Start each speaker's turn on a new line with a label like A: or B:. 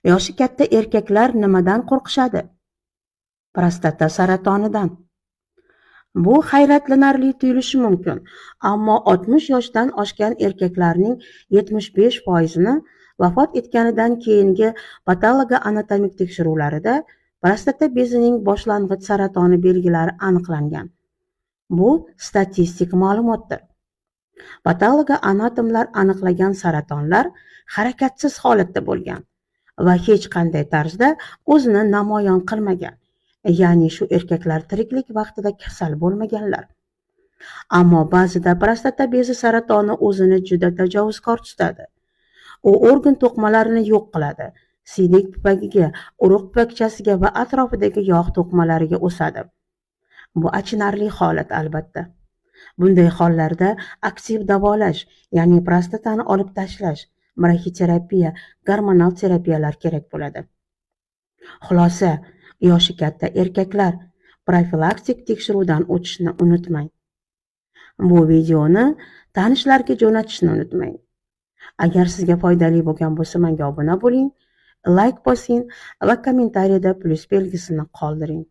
A: Yoshi katta erkaklar nimadan qo'rqishadi? Prostata saratonidan. Bu hayratlanarli tuyulishi mumkin, ammo 60 yoshdan oshgan erkaklarning 75%ni vafot etganidan keyingi patologo-anatomik tekshiruvlarida prostata bezining boshlang'ich saratoni belgilari aniqlangan. Bu statistik ma'lumotdir. Patologo-anatomlar aniqlagan saratonlar harakatsiz holatda bo'lgan va hech qanday tarzda o'zini namoyon qilmagan. Ya'ni shu erkaklar tiriklik vaqtida kasal bo'lmaganlar. Ammo ba'zida prostata bezi saratoni o'zini juda tajovuzkor tutadi. U organ to'qimalarini yo'q qiladi. Siydik pupagiga, urug' pupakchasiga va atrofidagi yog' to'qimalariga o'sadi. Bu achinarli holat albatta. Bunday hollarda aktiv davolash, ya'ni prostatani olib tashlash, braxiterapiya, gormonal terapiyalar kerak bo'ladi. Xulosa, yoshi katta erkaklar profilaktik tekshiruvdan o'tishni unutmang. Bu videoni tanishlarga jo'natishni unutmang. Agar sizga foydali bo'lgan bo'lsa, menga obuna bo'ling, layk bosing va kommentariyada plyus belgisini qoldiring.